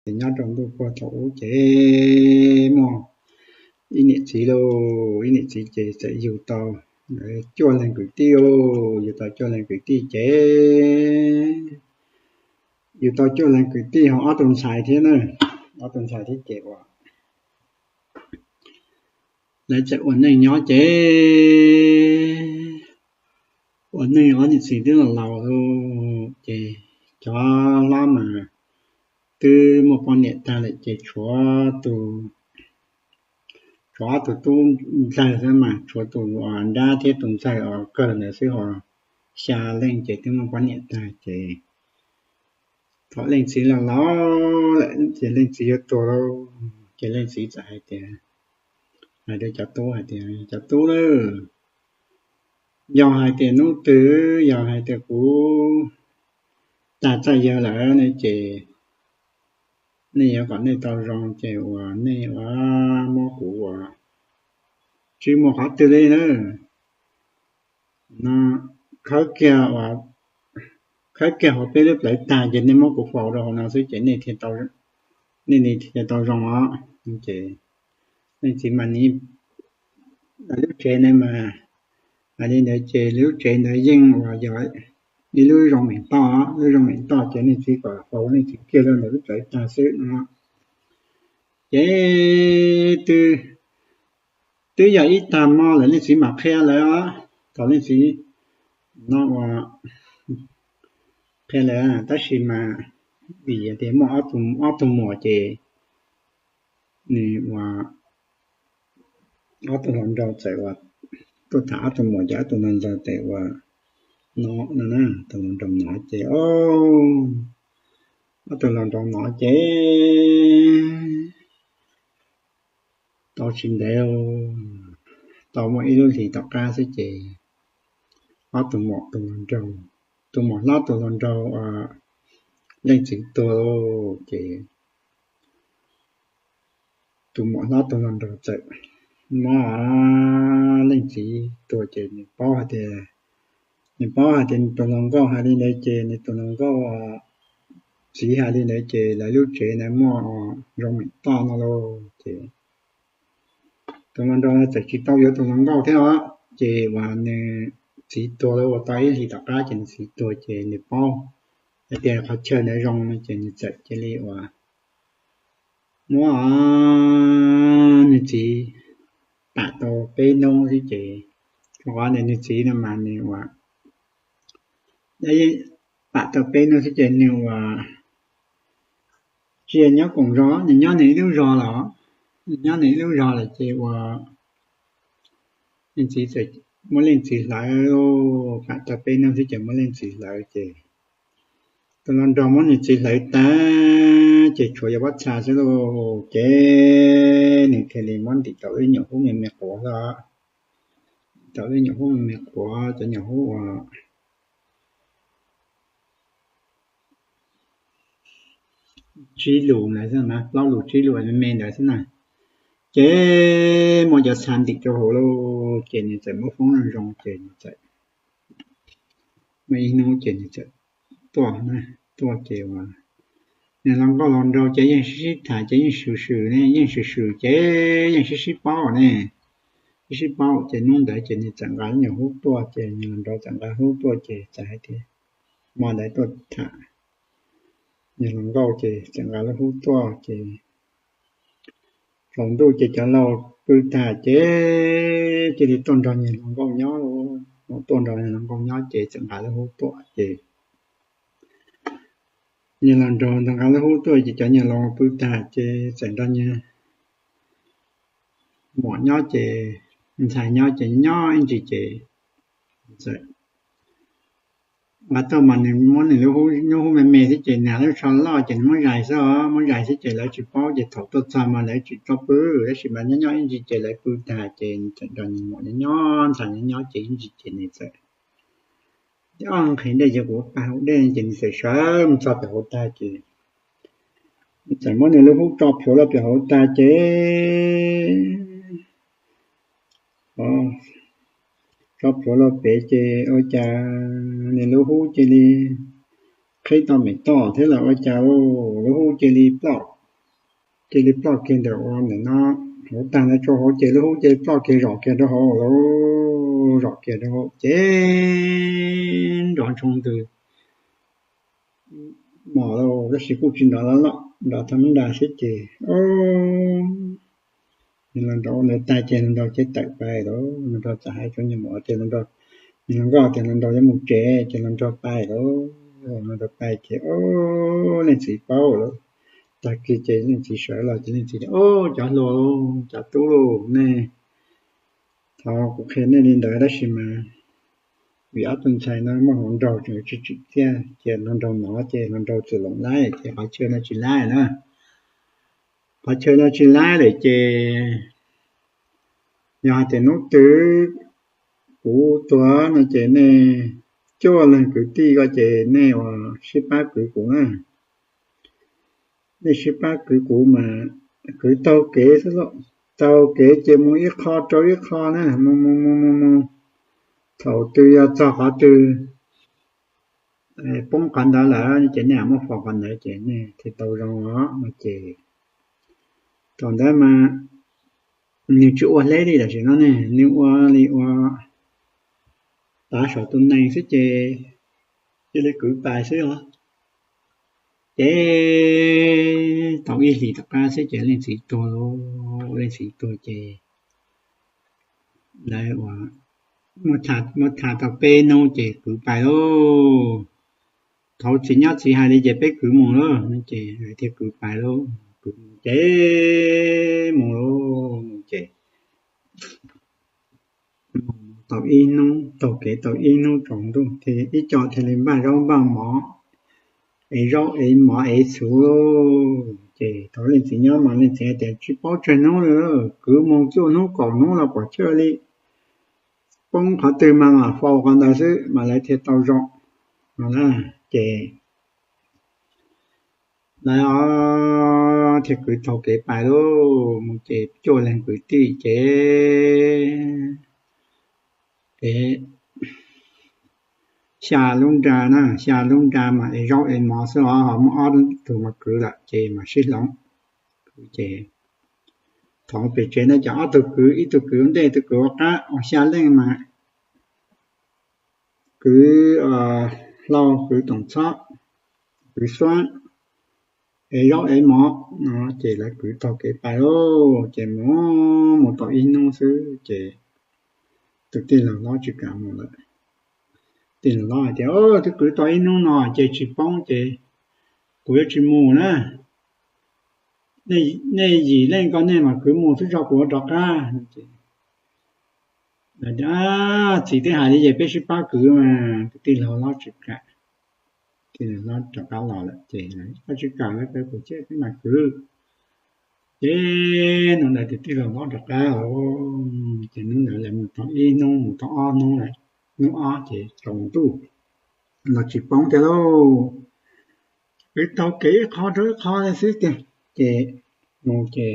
Ces nyob rau ntuj puag thaum ub ces muaj ib niam txiv lauj, ib niam txiv ces txawm yug tau cuaj leeg kwv tij lauj, yug tau cuaj leeg kwv tij ces yug tau cuaj leeg kwv tij ho ob tug ntxhais thiab na, ob tug ntxhais thiab ces uas lawv txawm ua neej nyob ces ua neej ob niam txiv twb los laus lauj ces cov hlob mas twb muaj poj niam tag lawm ces tshuav tus, tshuav ob tug tub ntxawg xwb mas tshuav tus nrab thiab tus ntxawg uas kawg ntawd xwb ho xya leej ces twb muaj poj niam tag ces thaum leej txiv los laus lawm ces leej txiv yuav tuag lauj ces leej txiv txawm hais tias, hais rau cov tub hais tias, cov tub lauj, yog hais tias hnub twg yog hais tias kuv tag txoj yawg lawm ne ces nej yuav kom nej tau zoo ces uas nej ua muab kuv uas tsis muaj qhov twg li na, no khawb kiag uas khawb kiag hauv peb lub plawv tag ces nej muab kuv faus rau hauv no xwb ces nej thiaj tau zoo os. Ces leej txiv mas lub tsev ntawd mas hais li ntawd ces lub tsev ntawd yeej uas yog ib lub zoo meem toj, lub zoo meem toj ces leej txiv kom faus leej txiv kiag rau ntawm lub plawv tag xwb no. Ces twb yog ib tag hmo lawm leej txiv mam qhia lawv, thaum leej txiv no ua qhia lawv tab sis mas vim tias muaj ob tug muam ces nws ua ob tug hluas nraug txawm ua tuaj tham ob tug muam ces ob tug hluas nraug txawm ua no no na, tus hluas nraug no ces ob tug hluas nraug no ces tau tsis ntev, tau muaj ib lub hlis tom qab xwb ces ob tug muam tus hluas nraug, tus muam hlob tus hluas nraug leej txiv tuag ces tus muam hlob tus hluas nraug txawm muab leej txiv tuag ces nws paub hais tias, nws paub hais tias nws tus hluas nkauj hais li ntawd ces nws tus hluas nkauj txiv hais li ntawd ces lawv lub tsev ntawd muaj zoo meem toj no lauj ces tus hluas nraug txawm tsis tau yuav tus hluas nkauj thiab os. Ces uas nws txiv tuag lawm ua tau ib hlis tom qab ces nws txiv tuag ces nws paub hais tias qhov chaw ntawd zoo no ces nws txawm cia li uas muab nws txiv pam tau peb hnub xwb ces, qhov ntawd nws txiv no mas nws ua pam tau peb hnub xwb ces nws ua tsis nyob koom zos, nws nyob nws ib lub zos los, nws nyob nws ib lub zos lawm ces ua leej txiv, muab leej txiv hlawv, pam tau peb hnub xwb ces muab leej txiv hlawv ces tus hluas nraug muab nws txiv hlawv tag ces tshuav yog pob txha xwb lauj ces nws thiaj li muab ntim tau ib nyuam hub me me quav xwb, tau ib nyuam hub me me quav, cov nyuam hub uas tsib lus ntawd xwb na, plaub lus tsib lus me me ntawd xwb na. Ces muab cov txha ntim rau hauv lauj ces nws txawm muab foob zoo zoo ces nws txawm muaj ib hnub ces nws txawm tuaj, tuaj ces uas nws hluas nkauj hluas nraug ces yeej sib sib tham ces yeej swm swm ne, yeej swm swm ces yeej sib sib paub ne, sib sib paub ces hnub ntawd ces nws txawm nqa lub nyuam hub tuaj ces nws hluas nraug txawm nqa hub tuaj ces txawm hais tias hmo ntawd tuaj tham nws hluas nkauj ces txawm nqa lub hub tuaj ces tsaus ntuj ces cov laus pw tag ces cia li tuaj nrog nws hluas nkauj nyob, tuaj nrog nws hluas nkauj nyob ces txawm nqa lub hub tuaj ces nws hluas nraug nqa lub hub tuaj ces cov nws laus pw tag ces txawm nrog nws muam nyob ces ntxhais nyob ces nyob ib ntsis ces txawm nqa tuaj mas nws muab nws lub hub, nyuam hub me me xwb ces nws lub tsho loj ces nws muab zais xwb, muab zais xwb ces lawv tsis paub ces thaum tuaj txog mas lawv tsis tau pw, tab sis mas nyob nyob ib ntsis ces lawv pw tag ces nws txawm nrog nws muam nyob nyob, ntxhais nyob nyob ces ib ntsis ces nws txawm nqhis dej ces kuv pas hauv dej ces nws txawm sawv mus txog pem hauv tag ces nws txawm muab nws lub hub tso plhuav los pem hauv tag ces tso plhuav los pem ces ua cas nws lub hub cia li qhib tau meem toj thiab los ua cas lub hub cia li ploj cia li ploj kiag ntawm ua ntawm no, hauv tag ntawd rau hauv ces lub hub cia li ploj kiag zom kiag rau hauv lawm, zom kiag rau hauv ces nrov ntshoo ntws mos lawm, tab sis kuj tsis nrov loj loj, nrov thaj mab nra xwb ces nws los nrov ua ntawd tag ces hluas nraug cia li tawm pais lawm. Hluas nraug txawm hais rau nyuam muam tias, hluas nraug, nws hluas nkauj tias hluas nraug yuav mus tsev ces hluas nraug pais lawm. Hluas nraug pais ces leej txiv paub lawm, tag kis ces leej txiv sawv los ces leej txiv tias, Au, cov hluas, cov tub, nej, thov kuv qhia nej li ntawd tab sis mas vim ob tug ntxhais no muaj hluas nraug tseem tsis tsim txiaj ces hluas nraug no ces hluas nraug txwm loom laib ces qhov chaw no tsis laib na. Qhov chaw no tsis laib lawm ces yog hais tias hnub twg kuv tuag no ces nej cuaj leeg kwv tij ko ces nej ua sib pab kwv kuv na. Nej sib pab kwv kuv mas kwv taug kev xwb lauj, taug kev ces mus ib qho rau ib qho na, mus mus mus mus mus, thaum twg yog txog qhov twg poob qhov ntawd lawm ces nej muab faus qhov ntawd ces nej thiaj tau zoo os no ces. Thaum ntawd mas nws tsis ua hleb li tam sim no ne, nws ua li ua tav saum tus nees xwb ces cia li kwv pais xwb os. Ces tau ib hlis tom qab xwb ces leej txiv tuag lauj, leej txiv tuag ces lawv ua, muab tham tau peb hnub ces kwv pais lauj. Thaum txiv nyob txiv hais li ces peb kwv mus lauj no ces thiaj kwv pais lauj, kwv mus ces mus lauj, mus ces tau ib hnub, taug kev tau ib hnub tsaus ntuj thiaj ib co thiaj li npaj zaub npaj mov, ev zaub ev mov ev txhuv lauj. Ces thaum leej txiv nyob mas leej txiv hais tias tsis paub tsawg hnub li, kwv mus cuaj hnub kaum hnub los pom chaw li, poob qhov twg mas mam faus qhov ntawd xwb mas lawv thiaj tau zoo no na. Ces lawv thiaj kwv taug kev pais lauj, mus ces cuaj leeg kwv tij ces xya lub nra na, xya lub nra mas ev zaub ev mov xwb os, ho muaj ob tug mas kwv lawm ces mam sib hloov kwv ces thaum pem tsev no ces ob tug kwv, ib tug kwv ua ntej ib tug kwv ua qab, ua xya leej mas kwv hlau kwv toom txhob kwv xuab, ev zaub ev mov no ces lawv kwv taug kev pais lauj. Ces mus mus tau ib hnub xwb ces tus tij laug hlob tsis kam mus lawm. Tij laug hlob hais tias, Twb kwv tau ib hnub no ces tsis poob ces kuv yuav tsis mus na. Nej yim leej ko nej mam kwv mus xwb tso, kuv yuav rov qab. Txiv twb hais li ces peb sib pab kwv mas. Tus tij laug hlob tsis kam, tij laug hlob rov qab los lawm ces, Koj tsis kam los kuv thiaj peb mam kwv. Ces hnub ntawd tus tij laug hlob rov qab los, ces hnub ntawd lawv mus tau ib hnub, mus tau ob hnub lawm, hnub ob ces tsaus ntuj los tsis poob thiab lauj. Kwv taug kev ib qho rau ib qho li xwb tiag ces mus ces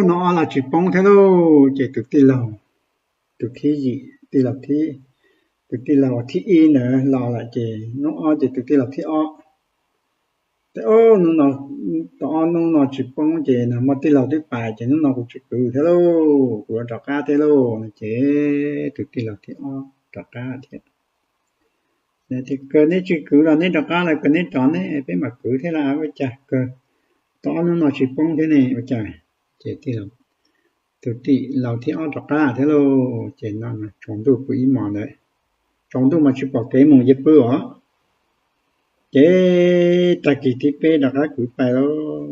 hnub ob los tsis poob thiab lauj. Ces tus tij laug, tus thib yim, tij laug thib, tus tij laug thib ib ntawd los lawm ces hnub ob ces tus tij laug thib ob, Hnub no, tau ob hnub no tsis poob ces nag hmo tij laug twb pais ces hnub no kuv tsis kwv thiab lauj, kuv yuav rov qab thiab lauj. Ces tus tij laug thib ob rov qab thiab, Kawg neb tsis kwv los neb rov qab los, kawg neb rov neb peb mam kwv thiab lauj, ua cas kawg, tau ob hnub no tsis poob thiab ne ua cas. Ces tus tij laug thib ob rov qab thiab lauj. Ces no tsaus ntuj pw ib hmos ntawd, tsaus ntuj mas tsis pom kev mus ces pw os. Ces tag kis thib peb rov qab kwv pais lauj,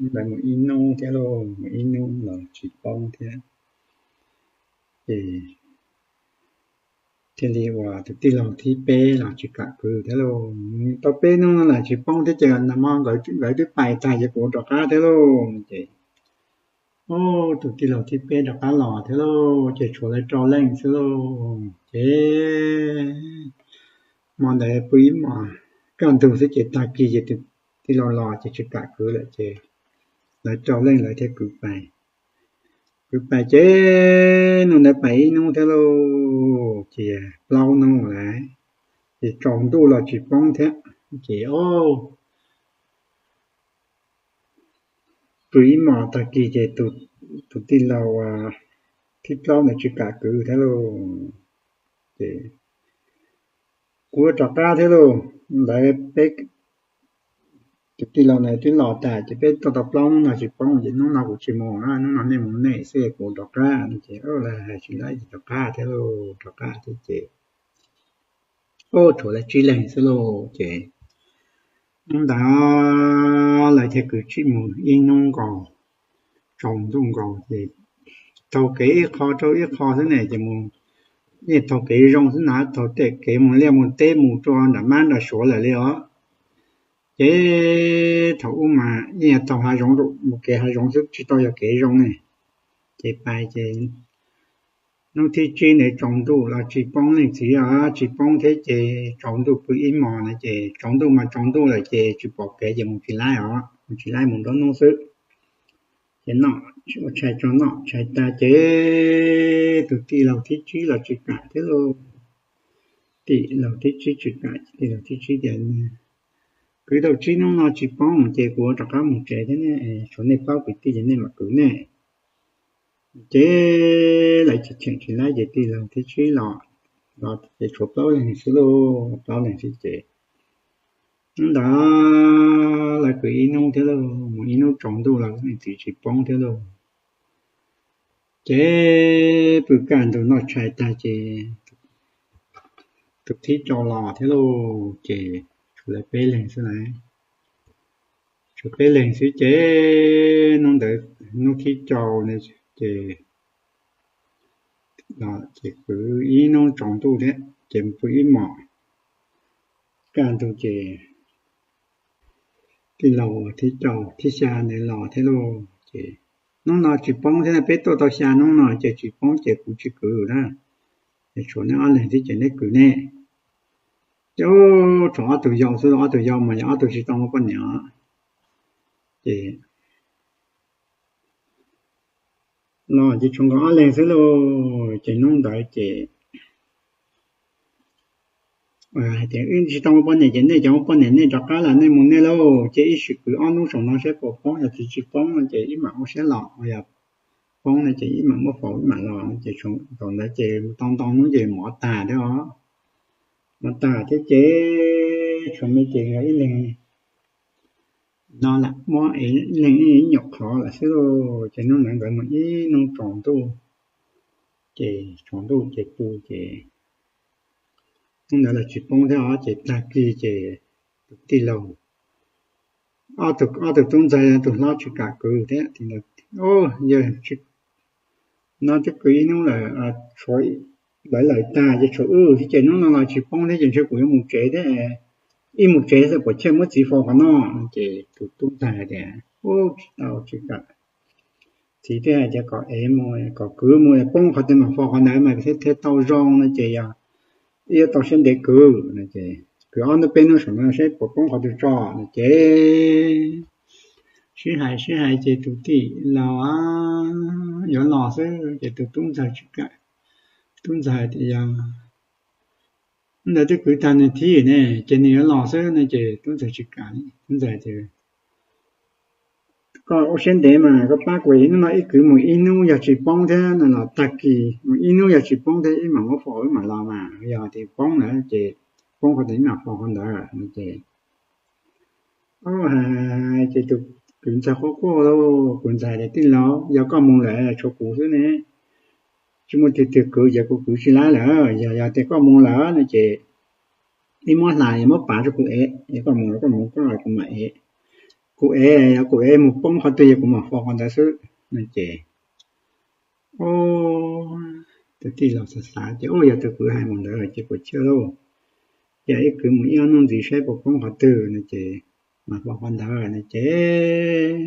ntawd mus ib hnub thiab lauj, mus ib hnub los tsis poob thiab. Ces thiaj li uas tus tij laug thib peb los tsis kam kwv thiab lauj, tau peb hnub no los tsis poob thiab ces nag hmo nkawd twb pais tag ces kuv rov qab thiab lauj. Ces tus tij laug thib peb rov qab los thiab lauj, ces tshuav lawv rau leej xwb lauj. Ces hmo ntawd pw ib hmos kaj ntug xwb ces tag kis ces tus tij laug los ces tsis kam kwv lawm ces lawv rau leej lawv thiaj kwv pais. Kwv pais ces hnub ntawd pais ib hnub thiab lauj, ces plaub hnub lawm, ces tsaus ntuj los tsis poob thiab. Ces o pw ib hmos tag kis ces tus tij laug thib plaub ntawd tsis kam kwv thiab lauj. Ces kuv rov qab thiab lauj, ntawd peb, tus tij laug ntawd twb los tas ces peb tuaj tau plaub hnub no tsis poob ces hnub no kuv tsis mus na, hnub no nej mus nej xwb kuv rov qab no ces lawv hais tsis laib ces rov qab thiab lauj, rov qab thiab ces ua tshuav lawv tsib leeg xwb lauj ces hnub ntawd lawv thiaj kwv tsij mus ib hnub nkaus, tsaus ntuj nkaus ces taug kev ib qho rau ib qho xwb ne ces mus, yeej taug kev zoo xwb na, taug tej kev mus liaj mus teb mus rau nram mab nram suav lawm li os. Ces thaum ub mas yeej yog taug hav zoov, mus kev hav zoov xwb tsis tau yog kev zoo ne. Ces pais ces hnub thib tsib ntawd tsaus ntuj los tsis poob leej txiv os, tsis poob thiab ces tsaus ntuj pw ib hmos na ces tsaus ntuj mas tsaus ntuj lawm ces tsis pom kev ces mus tsis laib os, mus tsis laib mus nruab hnub xwb. Ces noj ua tshais tso noj tshais tag ces tus tij laug thib tsib los tsis kam thiab lauj. Tij laug thib tsib tsis kam, tij laug thib tsib tias, kwv tau tsib hnub no tsis poob ces kuv rov qab mus tsev thiab ne, tshuav nej plaub kwv tij ces nej mam kwv ne. Ces lawv cheem tsis laib ces tij laug thib tsib los, los ces tshuav plaub leeg xwb lauj, plaub leeg xwb ces hnub ntawd lawv kwv ib hnub thiab lauj, mus ib hnub tsaus ntuj los leej txiv tsis poob thiab lauj. Ces pw kaj ntug noj tshais tag ces tus thib rau los thiab lauj, ces tshuav lawv peb leeg xwb na. Tshuav peb leeg xwb ces hnub ntawd hnub thib rau ces ces kwv ib hnub tsaus ntuj thiab ces pw ib hmos. Kaj ntug ces tij laug thib rau thib xya ntawd los thiab lauj, ces hnub no tsis poob thiab, peb tuaj tau xya hnub no ces tsis poob ces kuv tsis kwv na, es tshuav neb ob leeg thiab ces neb kwv ne. Ces tshuav ob tug yau xwb, ob tug yau mas yog ob tug tsis tau muaj poj niam os. Ces los ces tshuav nkawd ob leeg xwb lauj, ces hnub ntawd ces hais tias wb tsis tau muaj poj niam ces nej cov muaj poj niam nej rov qab los nej mus nej lauj, ces ib sim kwv ob hnub saum no saib puas poob, yog tsis tsis poob no ces ib mam ua siab los, yog poob no ces ib mam muab faus ib mam los no ces thaum ntawd ces tau ntau hnub ces mov tag thiab os. Mov tag thiab ces tshuav me ces nkawd ib leeg no lam muab ib leeg ib nyuam qhov lawm xwb lauj, ces hnub ntawd nkawd mus ib hnub tsaus ntuj, ces tsaus ntuj ces pw ces hnub ntawd los tsis poob thiab os, ces tag kis ces tus tij laug, ob tug tub ntxawg tus hlob tsis kam kwv thiab, yawg no twb kwv ib hnub lawm, tshuav lawv lawm tag ces tshuav wb thiab ces hnub no los tsis poob thiab ces ntshe kuv yuav mus tsev thiab, ib mus tsev xwb puas chawj muab txiv faus qhov no no ces tus tub ntxawg hais tias ub tsis tau tsis kam, txiv twb hais tias kom ev mus kom kwv mus poob qhov twg mam faus qhov ntawd mas thiaj tau zoo no ces yog ib yuav tau siab ntev kwv no ces kwv ob hnub peb hnub saum no saib puas poob qhov twg tso no ces sib hais sib hais ces tus tij laug yuav los xwb ces tus tub ntxawg tsis kam, tub ntxawg tias yog ntawd twb kwv tag nws thib ne ces nws yuav los xwb no ces tub ntxawg tsis kam, tub ntxawg tias koj ua siab ntev mas koj pab kuv hnub no ib kwv mus ib hnub yog tsis poob thiab no los tag kis mus ib hnub yog tsis poob thiab ib mam muab faus ib mam los mas yog tias poob lawm ces poob qhov twg ib mam faus qhov ntawd no ces ces tus kwv ntxawg quaj quaj lauj, kwv ntxawg tias tij laug yog koj mus lawm tshuav kuv xwb ne, tsis muaj twg twg kwv ces kuv kwv tsis laib lawm, yog yog tias koj mus lawm no ces ib muab hla es muab pav rau kuv ev, es koj mus koj mus koj kuv mam ev, kuv ev yog kuv ev mus poob qhov twg yog kuv mam faus qhov ntawd xwb no ces tus tij laug xav xav ces ua yog tus kwv hais mus ntawd ces puas chawj lauj, ces ib kwv mus ib ob hnub ntxiv saib puas poob qhov twg no ces mam faus qhov ntawd no ces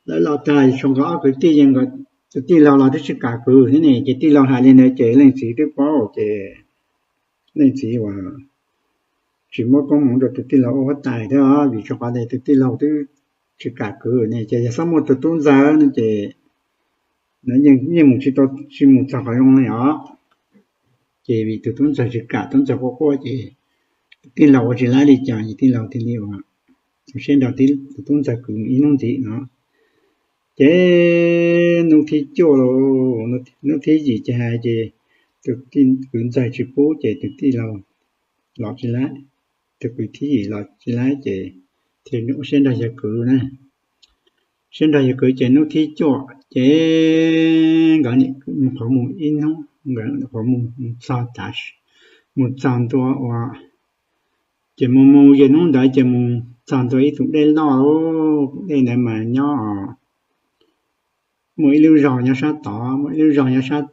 lawv los tag tshuav nkawd ob kwv tij, tus tij laug los twb tsis kam kwv thiab ne ces tij laug hais li ntawd ces leej txiv twb paub ces leej txiv uas tsis muab koob hmoov rau tus tij laug ua huab tais thiab vim tshuav qhov tias tus tij laug twb tsis kam kwv ne ces yog xob muaj tus tub ntxawg no ces yeej mus tsis tau, tsis mus txog qhov zoo li os. Ces vim tus tub ntxawg tsis kam, tub ntxawg quaj quaj ces tus tij laug ua tsis laib li cas ces tij laug thiaj li ua mus siab nrog tus tub ntxawg kwv mus ib hnub ntxiv no. Ces hnub thib cuaj los, hnub thib yim ces hais ces tus kwv ntxawg tsis pub ces tus tij laug los tsis laib, tus kwv thib yim los tsis laib ces thiaj ua siab nrog yawg kwv na. Siab nrog yawg kwv ces hnub thib cuaj ces nkawd nim qhuav mus ib hnub, nkawd qhuav mus txog tav, mus txog ntua ua, ces mus mus yog hnub ntawd ces mus txog ntua ib tug dej loj, dej ntawd mas nyob muaj ib lub zos nyob sab tod, muaj ib lub zos nyob sab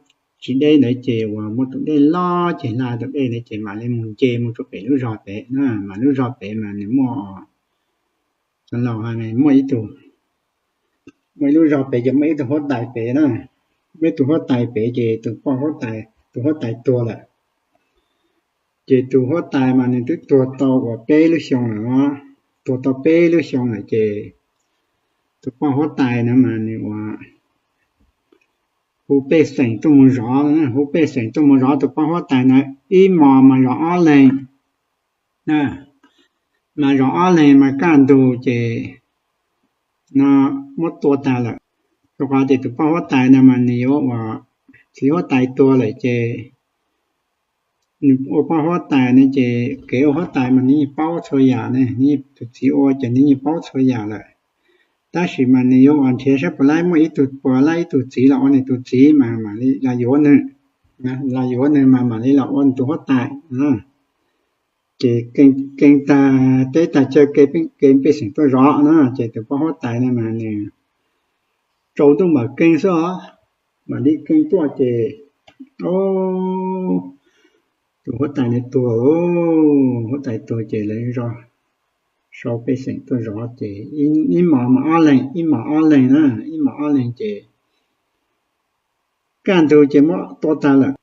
tsis deb ntawd ces uas muaj tus dej loj ces hla tus dej ntawd ces mam li mus nce mus rau pem lub zos pem na, mas lub zos pem mas nws muaj, laus muaj ib tug, muaj ib lub zos pem ces muaj ib tug huab tais pem na, muaj ib tug huab tais pem ces tus poj huab tais, tus huab tais tuag lawm. Ces tus huab tais mas nws twb tuag tau uas peb lub xyoo lawm, tuag tau peb lub xyoo lawm ces tus poj huab tais na mas nws ua hu pej xeem tuaj mus zov, hu pej xeem tuaj mus zov tus poj huab tais na, ib hmos mas zov ob leeg, mas zov ob leeg mas kaj ntug ces no muab tua tag lawm. Rau qhov tias tus poj huab tais no mas nws yuav ua, txiv huab tais tuag lawm ces nws ua poj huab tais ne ces kev ua huab tais mas nws yeej paub txhua yam ne, tus txiv ua ces nws yeej paub txhua yam lawm. Tab sis mas nws yuav ua nrhiav saib puas laib muaj ib tug, puas laib ib tug txiv los ua nws tus txiv mas mam li los yuav nws, los yuav nws mas mam li los ua nws tus huab tais. Ces keej tag teb tag chaw, keej pej xeem tuaj zov na ces tus poj huab tais no mas nws tsaus ntuj mam keej xwb os, mam li keej tuaj ces tus huab tais nws tuag, huab tais tuag ces lawv zov, sau pej xeem tuaj zov ces ib hmos mas ob leeg, ib hmos ob leeg na, ib hmos ob leeg ces kaj ntug ces muab tua tag lawm,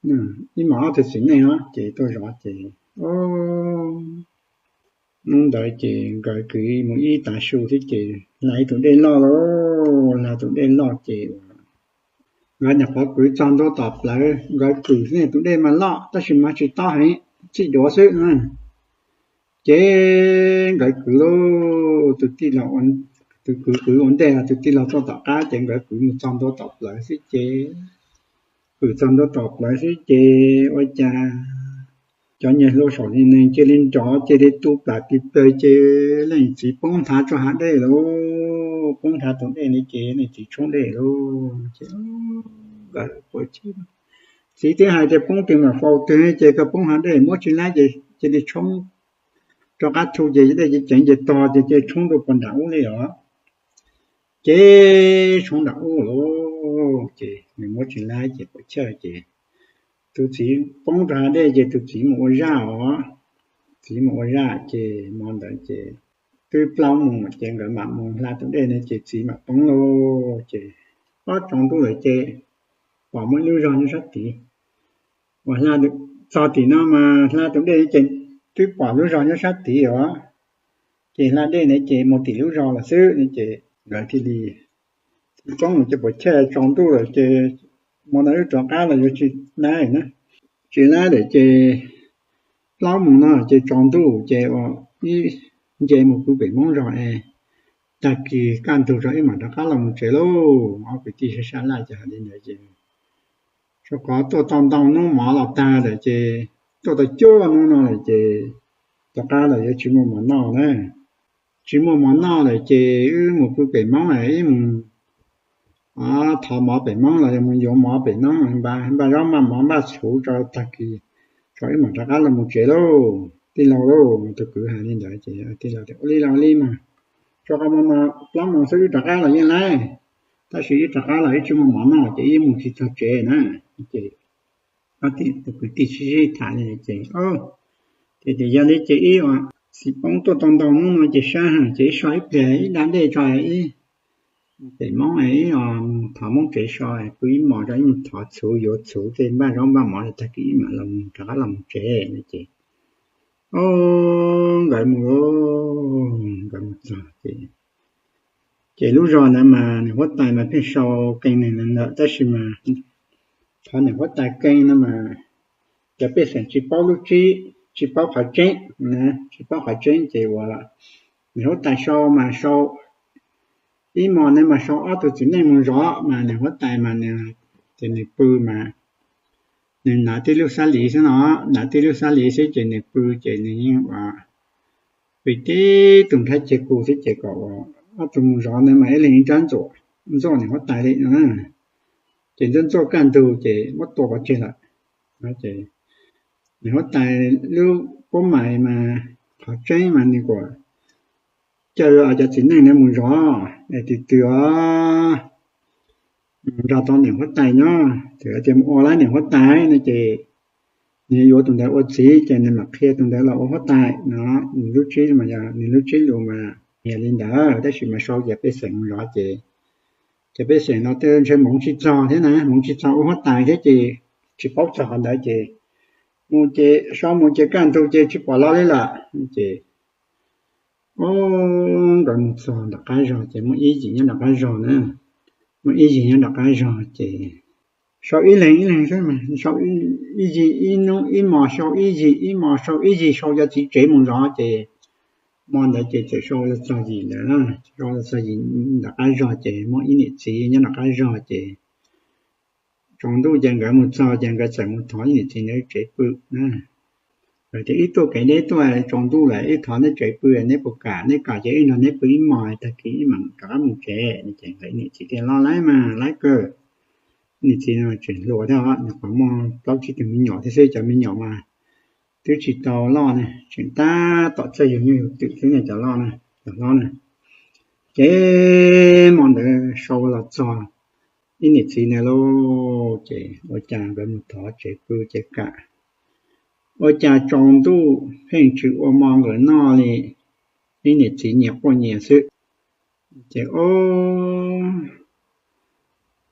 ib hmos ob tug txiv neej os ces tuaj zov ces hnub ntawd ces nkawd kwv mus ib tav su thiab ces hla ib tug dej loj lauj, hla tus dej loj ces nkawd nyuam qhuav kwv txog ntua tom plawv, nkawd kwv xwb tus dej mas loj tab sis mas tsis tob heev, txij duav xwb na. Ces nkawd kwv lauj, tus tij laug, tus kwv kwv ua ntej, tus tij laug tuaj tom qab ces nkawd kwv mus txog ntua tom plawv xwb ces, kwv txog ntua tom plawv xwb ces ua cas cov niag hluas saum li neeg cia li nrov cia li tu plam tis plawg ces leej txiv poob nthav tso hav dej lauj, poob nthav tus dej ne ces leej txiv tshoob dej lauj ces nkawd pua cheb, txiv twb hais tias poob twg mam faus twg ces koj poob hav dej muab tsis laib ces cia li tshoob rov qab thu ces dej ceev ces tog ces cia li tshoob rau puag nram ub li os. Ces tshoob nram ub lauj ces nws muab tsis laib ces pua chawj ces tus txiv poob rau hav dej ces tus txiv mus ua zaj os, txiv mus ua zaj ces hmo ntawd ces twb plaub moos ces nkawd mam mus hla tus dej ne ces txiv mam poob lauj ces ob tsaus ntuj lawm ces pom muaj ib lub zos nyob sab tid, uas hla txog tim no mas hla tus dej ces twb pom lub zos nyob sab tid os, ces hla dej ntawd ces mus tim lub zos lawm xwb ne ces nkawd thiaj li txiv poob ces pua chawj tsaus ntuj lawm ces hmo ntawd wb rov qab los yuav tsis laib na, tsis laib lawm ces plaub moos no ces tsaus ntuj ces ib nce mus pw pem Hmoob zos es tag kis kaj ntug tso wb mam rov qab los mus tsev lauj. Ob kwv tij sab sab laj ces hais li ntawd ces rau qhov tuaj tau ntau hnub mov los tag lawm ces tuaj tau cuaj hnub no lawm ces rov qab los yuav tsis muaj mov noj na. Tsis muaj mov noj lawm ces wb mus pw pem Hmoob es wb mus thov mov pem Hmoob los yog mus yuav mov pem Hmoob, npaj zaub npaj mov npaj txhuv tso tag kis tso wb mam rov qab los mus tsev lauj tij laug lauj. Tus kwv hais li ntawd ces tij laug tias ua li los ua li mas, rau qhov hmo no plaub moos xwb wb rov qab los yeej laib, tab sis wb rov qab los wb tsis muaj mov noj ces wb mus tsis txog tsev na. Ces tus kwv tij sib sib tham li ces, ces tias yog li ces ib, txiv poob tuaj tau ntau hnub no ces sab heev ces wb so ib pliag ib da dej tso ib pem Hmoob ib os, thov Hmoob tsev so pw ib hmos tso ib mus thov txhuv yuav txhuv tej npaj zaub npaj mov tag kis ib mam los rov qab los mus tsev no ces nkawd mus, nkawd mus txog ces, ces lub zos ntawd mas nws huab tais mas pheej sau qee neeg ntawd ntawm tab sis mas thov nws huab tais qee no mas cov pej xeem tsis paub lub tsis, tsis paub qhov tseeb, tsis paub qhov tseeb ces uas Niam huab tais sau mas sau ib hmos ne mas sau ob tug txiv neej mus zov mas niam huab tais mas nws, ces nws pw mas nws hnav tib lub xab liv xwb no, hnav tib lub xab liv xwb ces nws pw ces nws yeej ua pw tib tug nrhab ceg kuv xwb ces kom ua ob tug mus zov ntawd mas ib leeg ib nrab ntxuam, ntxuam niam huab tais li no. Ces ntxuam ntxuam kaj ntug ces muab tua pov tseg lawm. Ces niam huab tais lub pob mais mas qhov tseeb mas nws kuam caw cov txiv neej ntawd mus zov es tus twg os nrog tau niam huab tais nyob, txawm tias mus ua lawm niam huab tais no ces nws yuav tus ntawd ua txiv ces nws mam qhia tus ntawd los ua huab tais no. Nws lub tsib mas yog nws lub tsib lus mas hais li ntawd, tab sis mas sau cov pej xeem mus zov ces cov pej xeem no twb ntshe hmoov tsis txog thiab na, hmoov tsis txog ua huab tais thiab ces tsis paub txog qhov ntawd ces mus ces sau mus ces kaj ntug ces tsis pom los li lawm ces nkawd mus txog nram qab zos ces muaj ib yim nyob nram qab zos na, muaj ib yim nyob nram qab zos ces sau ib leeg ib leeg xwb, sau ib yim ib hnub ib hmos sau ib yim, ib hmos sau ib yim, sau cov txiv tsev mus zov ces hmo ntawd ces txawm sau los txog yim ntawd, sau los txog yim nram qab zos ces muaj ib niam txiv nyob nram qab zos ces tsaus ntuj ces nkawd mus txog ces nkawd txawm mus thov ib niam txiv ntawd tsev pw na. Nkawd tias ib tuaj kev deb tuaj tsaus ntuj lawm, ib thov neb tsev pw neb puas kam, neb kam ces wb nrog neb pw ib hmos tag kis wb mam rov qab mus tsev no ces nkawd ib niam txiv thiaj los lawm mas lawv kawg. Niam txiv no tseem hluas thiab, nws qhov muaj plaub tsib tug me nyuam thiab xwb, cov me nyuam mas twb tsis tau loj ne, tseem tab tom txawj yug nyuj yug twm xwb ne cov loj na, cov hlob na. Ces hmo ntawd sau los txog ib niam txiv ntawd lauj, ces ua cas nkawd mus thov tsev pw ces kam, ua cas tsaus ntuj pheej tsis ua hmo nkawd noj li, ib niam txiv nyias quaj nyias xwb. Ces o,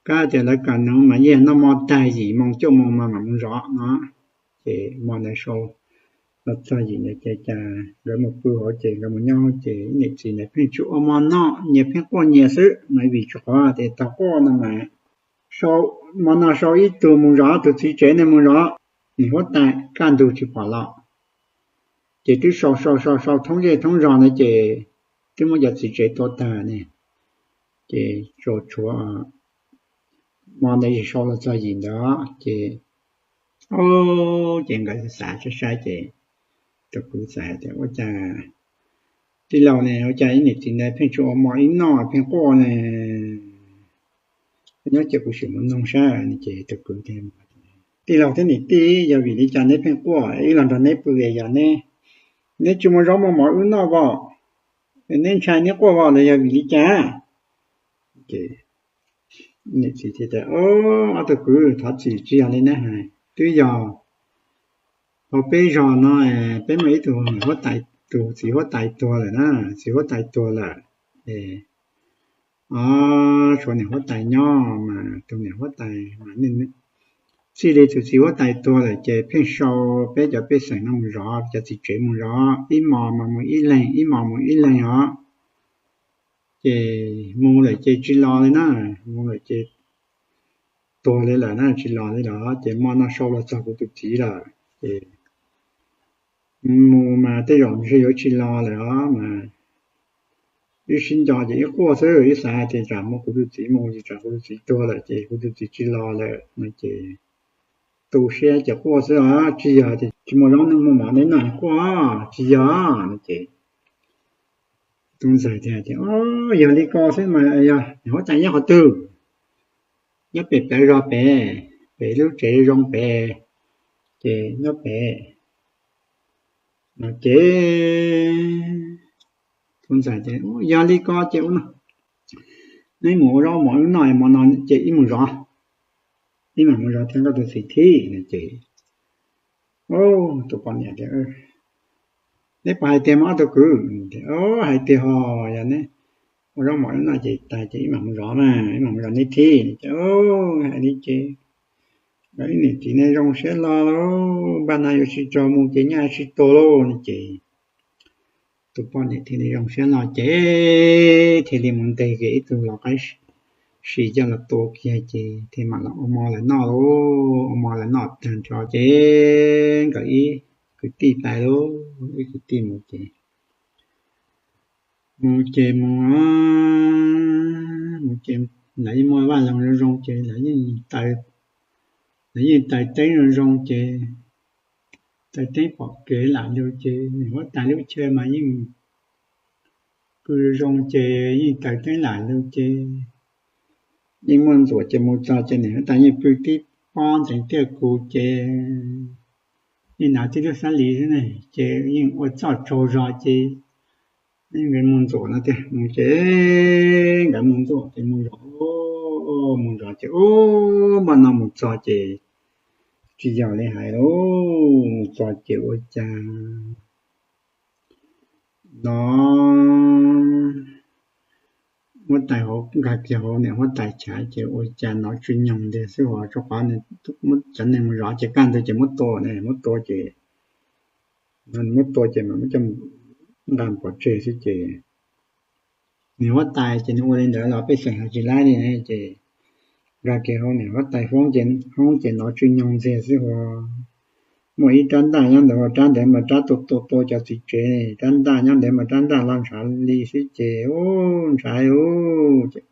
kab tias lawv kam nuv mas yeej noj hmo tag yim moo cuaj moo mas mam mus zov no. Ces hmo ntawd sau los txog yim ntawd ces cas nkawd mus pw hauv ces nkawd mus nyob ces ib niam txiv ntawd pheej tsis ua hmo noj, nyias pheej quaj nyias xwb mas vim tsis qhov tias tau quaj no mas hmo no sau ib tug mus zov tus txiv tsev ne mus zov, niam huab tais kaj ntug tsis pom los. Ces twb sau sau sau sau thoob zej thoob zos ntawd ces twb muab cov txiv tsev tua tag ne. Ces tsuas tshuav hmo ntawd yog sau los txog yim ntawd ces, o, ces nkawd xav saib saib ces tus kwv txawm hais tias ua cas tij laug ne, ua cas ib niam txiv ntawd pheej tsis ua hmo ib noj pheej quaj ne, nyob ces kuv sim mus noog saib no ces tus kwv tias tij laug thiab niam tij, yog vim li cas neb pheej quaj, wb los nrog neb pw es yog neb, neb tsis mus zov hmo mov wb noj os, neb ntshai neb quaj os los yog vim li cas? Ces niam txiv thiaj tias ob tug kwv, thov txim, tsis yog li neb hais, twb yog hauv peb zos no peb muaj ib tug niam huab tais, tus txiv huab tais tuag lawm na, txiv huab tais tuag lawm, o, tshuav niam huab tais nyob mas tus niam huab tais mas txij li tus txiv huab tais tuag lawm ces pheej sau peb cov pej xeem no mus zov, cov txiv tsev mus zov, ib hmos mas mus ib leeg, ib hmos mus ib leeg os. Ces mus lawm ces tsis los li na, mus lawm ces tuag li lawm na, tsis los li lawm ces hmo no sau los txog kuv tus txiv lawm ces mus mas tej zaum ntshe yuav tsis los lawm os mas wb sib nco ces wb quaj xwb, wb xav hais tias tsam muaj kuv tus txiv mus ces tsam kuv tus txiv tuag lawm ces kuv tus txiv tsis los lawm no ces tu siab ces quaj xwb os, tsis yog tias tsis muaj zaub muaj mov neb noj quaj, tsis yog no ces tub ntxawg thiaj tias o, yog li ko xwb mas yog niam huab tais nyob qhov twg? Nyob pem plawv zos pem, pem lub tsev zoo pem, ces nyob pem no ces tub ntxawg tias yog li ko ces ua no, neb mus ua zaub mov wb noj, hmo no ces wb mus zov, wb mam mus zov thiab nkauj tus txiv thiab no ces tus poj niam tias neb puas hais tiag mas ob tug kwv? Hais tiag ho, yog neb ua zaub mov wb noj ces tag ces wb mam mus zov na, wb mam mus zov neb thiab no ces hais li ces nkawd ib niam txiv ne zoo siab hlo lauj, npaj no yuav tsis tso mus ces nyaj tsis tuag lauj no ces tus poj niam thiaj li zoo siab hlo ces thiaj li mus ntes kiag ib tug lau qaib si coj los tua kiag ces thiaj mam los ua hmo lawv noj lauj. Ua hmo lawv noj tag nrho ces nkawd ib kwv tij pais lauj, ib kwv tij mus ces Mus ces mus, mus ces lawv yeej muaj vaj loog zoo zoo ces lawv yeej taws, lawv yeej taws teeb zoo zoo ces taws teeb pom kev lam lug ces niam huab tais lub chaw mas yeej pw zoo zoo ces yeej taws teeb lam lug ces yeej muaj ntxuam ces mus txog ces niam huab tais yeej pw tib pob ntxeev tiaj kus ces yeej hnav tib lub xab lis xwb ne ces yeej ua txuj tsaug zog ces nkawd mus ntxuam no tiag mus ces nkawd mus ntxuam ces mus zov, mus zov ces ub, npaj no mus txog ces tsis yog li hais lauj, mus txog ces ua cas no huab tais hauv nkag kiag hauv niam huab tais chav ces ua cas nov tsw nyoog ntag xwb os, rau qhov cov neeg mus zov ces kaj ntug ces muab tua ne, muab tua ces, muab tua ces mas muab coj nqa pov tseg xwb ces niam huab tais ces nws ua li ntawd los pej xeem hais tsis laib li ne ces nkag kiag hauv niam huab tais hoob ces nov tsw nyoog ntxiag xwb os. Muaj ib rab ntaj nyob ntawd, rab ntawd mas rab tua tua tua cov txiv tsev, rab ntaj nyob ntawd mas rab ntaj los ntshav li xwb ces ub, ntshai ub ces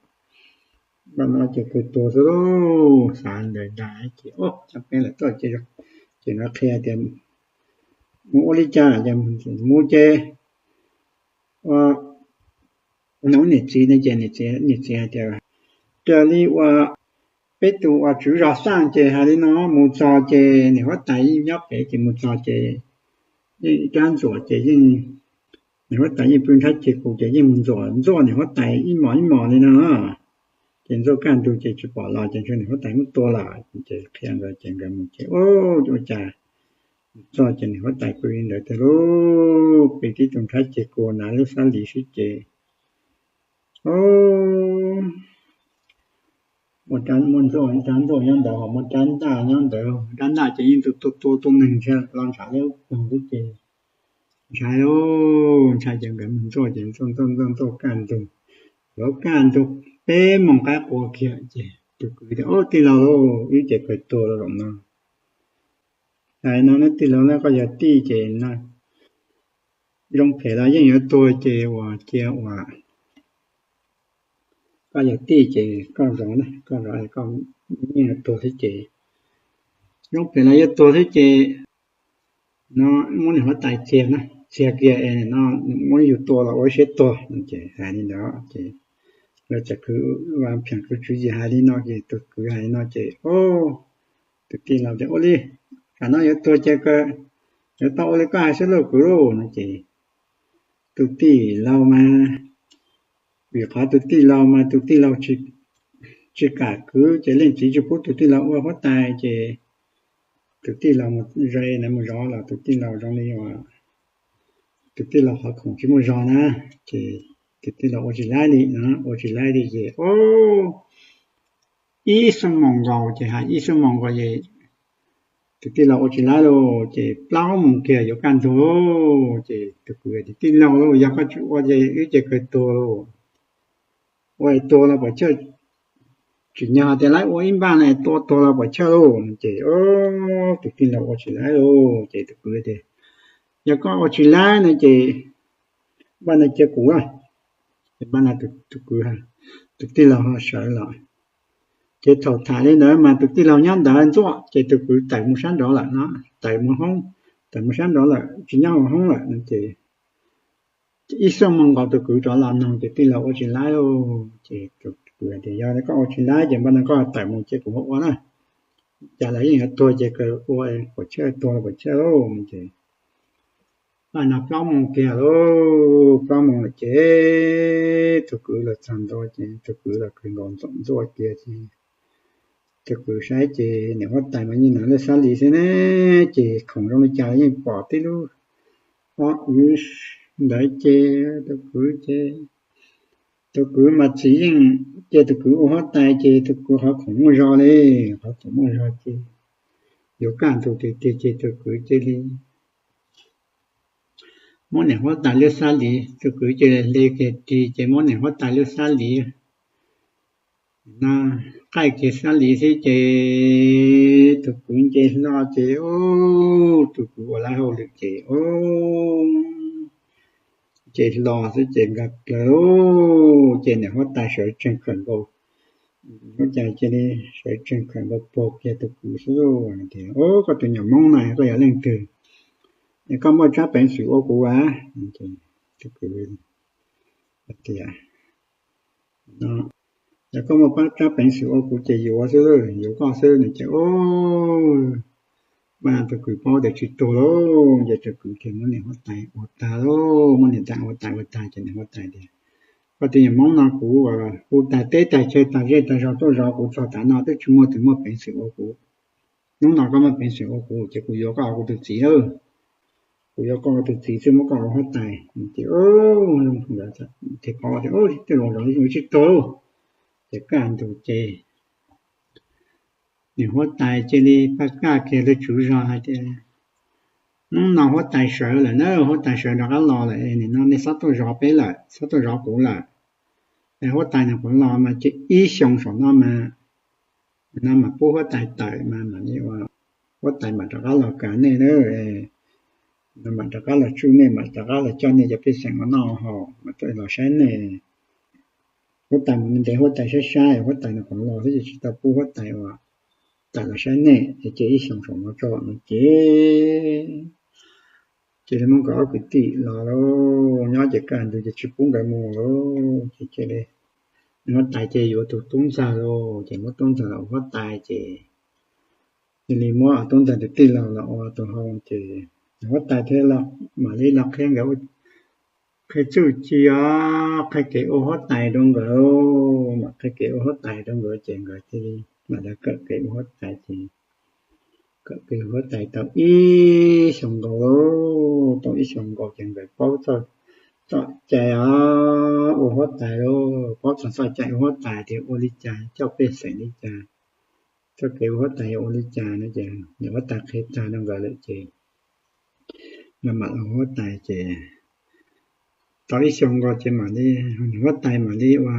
npaj no ces kawg tuag xwb lauj. Xav ntawd ntag ces ub, cov peb lawm tuaj ces, ces nkawd qhia tias mus ua li cas ces mus ces ua, niam txiv ne ces niam txiv hais tias raws li uas peb tus uas tswv zos xaj ces hais li no, mus txog ces niam huab tais yeej nyob pem ces mus txog ces yeej rab ntxuam ces yeej, niam huab tais yeej pw nrhab ceg kus ces yeej mus ntxuam ntxuaj niam huab tais ib mos ib mos li no. Ces ntxuaj kaj ntug ces tsis pom los ces ntshe niam huab tais muab tua lawm ces qhia nkawd ces nkawd mus ces ua cas mus txog ces niam huab tais pw li ntawd tiag lauj, pw tib tug nrhab ceg kus hnav lub xab lis xwb ces ua rab, muaj ntxuaj, rab ntxuaj nyob ntawd ho muaj rab ntaj nyob ntawd, rab ntaj ces yeej tua tua tua neeg los ntshav li poog xwb ces ntshai, ntshai ces nkawd mus ntxuaj ces ntxuaj ntxuaj ntxuaj kaj ntug, yuav kaj ntug peb moos qaib qua kiag ces tus kwv tias, Ub, tij laug lauj, wb ces kawg tuag los zaum no. Hais no, Neb tij laug, koj yog tij ces zoo phem los yeej yuav tuag ces uas cia uas koj yog tij ces koj zov, koj zov koj yeej yuav tuag thiab ces, zoo phem los yuav tuag thiab ces no muab niam huab tais txiag na, txiag kiag es no muab yus tua los ua siab tuag no ces hais li ntawd ces lawv txawm kwv, Vaj Pheej kwv tswv yim hais li no ces tus kwv hais li no ces tus tij laug tias, Ua li, tsam no yuav tuag ces kawg, yuav tau ua li koj hais xwb lauj kwv lauj no ces tus tij laug mas, vim qhov tus tij laug mas tus tij laug tsis kam kwv ces leej txiv tsis pub tus tij laug ua huab tais ces tus tij laug mus ze na, mus zov los tus tij laug zoo li tus tij laug qhov khoom tsis muaj zog na, ces tus tij laug ua tsis laib li, ua tsis laib li ces ib xuab moos nkaus ces hais ib xuab moos nkaus ces tus tij laug ua tsis laib lauj ces plaub moos kiag yuav kaj ntug ces tus kwv tias, Tij laug lauj, yog koj tsis ua ces wb ces kawg tuag lauj. Ua tuag los pom chawj, tsim nyog tias lawv ua ib npaj no tua tuag los pom chawj lauj no ces tus tij laug ua tsis laib lauj ces tus kwv tias, Yog koj ua tsis laib no ces npaj no cia kuv. Ces npaj no tus kwv, tus tij laug ho sawv los. Ces thaum tham li ntawd mas tus tij laug nyob ntawd ntxuaj ces tus kwv tawm mus sab nraud lawm no, tawm mus hoob, tawm mus sab nraud lawm tsis nyob hauv hoob lawm no ces ib xuab moos nkaus tus kwv rov los noog ces tij laug ua tsis laib lauj ces tus kwv tias, Yog koj ua tsis laib ces npaj no koj tawm mus ces kuv ua na. Cas lawv yeej yuav tuag ces kawg ua, pom chawj tuag los pom chawj lauj no ces npaj no plaub moos kiag lauj, plaub moos lawm ces tus kwv los txog ntua ces tus kwv los kawg nkaus ntxuaj ntxuaj kiag ces tus kwv saib ces niam huab tais mas yeej hnav lub xab lis xwb ne, ces khoom zoo li cas los yeej pom tib lub ob wv ntawd ces tus kwv ces, tus kwv mas txiv yeej cia tus kwv ua huab tais ces tus kwv qhov khoom muaj zog li, qhov khoom muaj zog ces yuav kaj ntug tiag tiag ces tus kwv cia li muab niam huab tais lub xab lis, tus kwv cia li hle kiag ris ces muab niam huab tais lub xab lis no, qaij kiag xab lis xwb ces tus kwv nce hlo ces tus kwv ua lawv hauj lwm ces tus ces hlo xwb ces nkag plaws lauj, ces niam huab tais sawv tsees khawm nkaus, ua cas cia li sawv tsees khawm nkaus puag kiag tus kwv xwb tias, Koj tus nyuam Hmoob no koj yog leej twg? Es koj muaj tsab peev xwm ua kuv as? Tus kwv tias, Yog koj muaj tsab peev xwm ua kuv ces yuav xwb, yuav koj xwb no ces, o, mas tus kwv paub tias tsis tuag lauj, ces tus kwv thiaj muab niam huab tais ua tag lauj, muab niam tais ua tag, ua tag ces niam huab tais tias, Koj tus nyuam Hmoob no kuv hu tag teb tag chaw tag zej tag zog tuaj zov kuv txog tav no twb tsis muaj tus muaj peev xwm ua kuv. Hnub no koj muaj peev xwm ua kuv ces kuv yuav koj ua kuv tus txiv lawm. Kuv yuav koj ua tus txiv xwb muab koj ua huab tais. Ces thiaj paub tias tej zaum yuav tsis tuag lauj. Ces kaj ntug ces niam huab tais cia li paj kaj kiag lub tswv zos hais tias, Hnub no huab tais sawv lawm na, huab tais sawv rov qab los lawm, nim no nej txhob tuaj zov peb lawm, txhob tuaj zov kuv lawm. Es huab tais nws qhuav los mas ces ib xyoos saum no mas, no mas pub huab tais tawm mas mam li ua, huab tais mam rov qab los kav nej na, no mam rov qab los tsuj nej, mam rov qab los coj nej cov pej xeem los noj haus, mam rov los saib nej. Huab tais mus ntev, huab tais saib saib huab tais nws qhuav los xwb ces tsis tau pub huab tais ua, tawm los saib nej, ces ib xyoos saum no tso no ces cia li muab nkawd ob kwv tij los lauj, nyob ces kaj ntug ces tsis pub nkawd mus lauj, ces cia li, huab tais ces yuav tus tub ntxawg lauj, ces muab tub ntxawg los ua huab tais ces cia li muab tub ntxawg tus tij laug los ua tus hau ces huab tais thiaj mam li los qhia nkawd, qhia txuj ci os, qhia kev ua huab tais rau nkawd, mam qhia kev ua huab tais rau nkawd ces nkawd thiaj li mam li kawm kev ua huab tais ces kawm kev ua huab tais tau ib xyoos nkaus, tau ib xyoos nkaus ces nkawd paub txoj cai os, ua huab tais lauj, paub txog txoj cai ua huab tais tias ua li cas coj pej xeem li cas, txoj kev ua huab tais yog ua li cas no ces niam huab tais qhia tag rau nkawd lawm ces nkawd mam los ua huab tais ces tau ib xyoos nkaus ces mam li, niam huab tais mam li ua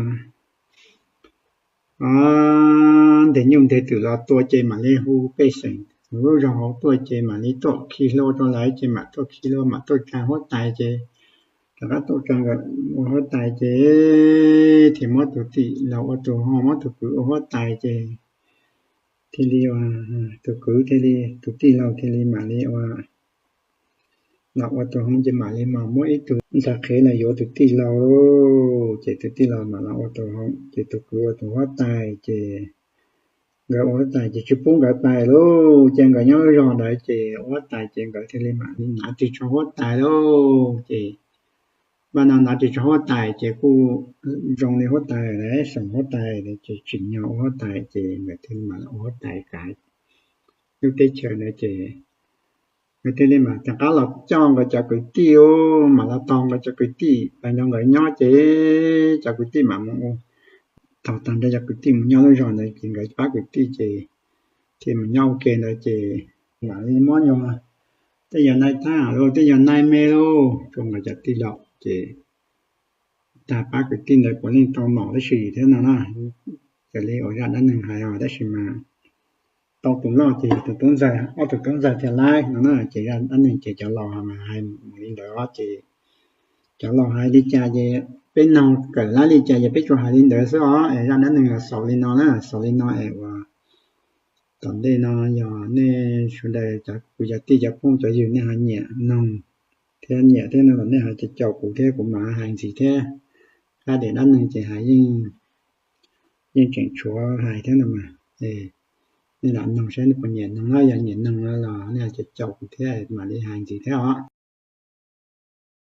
ntes nyuj ntes twm los tua ces mam li hu pej xeem lub zos hauv tuaj ces mam li tuaj khi hlua rau lawv ces mam tuaj khi hlua mam tuaj tsa huab tais ces rov qab tuaj tsa nkawd ua huab tais ces thiaj muab tus tij laug ua tus hau, muab tus kwv ua huab tais ces thiaj li ua, tus kwv thiaj li, tus tij laug thiaj li mam li ua, los ua tus hau ces mam li mas muab ib tug ntxhais qhev los yuav tus tij laug lauj, ces tus tij laug mam los ua tus hau ces tus kwv ua tus huab tais ces nkawd ua huab tais ces tsis pub nkawd pais lauj, ces nkawd nyob zos ntawd ces ua huab tais ces nkawd thiaj li mam li hnav ris tsho huab tais lauj ces npaj no hnav ris tsho huab tais ces kuj zoo li huab tais lawm, xeem huab tais ces tsim nyog ua huab tais ces nkawd thiaj li mam los ua huab tais kav lub teb chaws ntawd ces nkawd thiaj li mam rov qab los coj nkawd cov kwv tij, mam los tos nkawd cov kwv tij pais nrog nkawd nyob ces cov kwv tij mam mus, thaum tag nrho cov kwv tij mus nyob lub zos ntawd ces nkawd pab kwv tij ces thiaj mus nyob ua ke ntawd ces mam li muab nyuag tej yog nai thab lauj, tej yog nai me lauj rau nkawd cov tij laug ces tag pab kwv tij ntawd puav leej tau nom tab sis thiab no na, raws li uas zaj dab neeg hais os, tab sis mas tau tus loj ces yog tus tub ntxawg, ob tug tub ntxawg thiaj laib no na, ces zaj dab neeg ces cov laus mas hais mus li ntawd os, ces cov laus hais li cas ces peb noog kawm laib li cas ces peb tsuas hais li ntawd xwb os. Es zaj dab neeg los xaus li no na, xaus li no es uas tom ntej no yog nej sawv daws cov kwv cov tij cov phooj cov ywg nej ho nyiam noog thiab nyiam thiab no los nej ho caum kuv thiab kuv mam hais ntxiv thiab. Qab tias dab neeg ces hais yeej, yeej tseem tshuav hais thiab no mas, nej lam noog saib nej puas nyiam noog na, yog nyiam noog no los nej ho caum kuv thiab mam li hais ntxiv thiab os.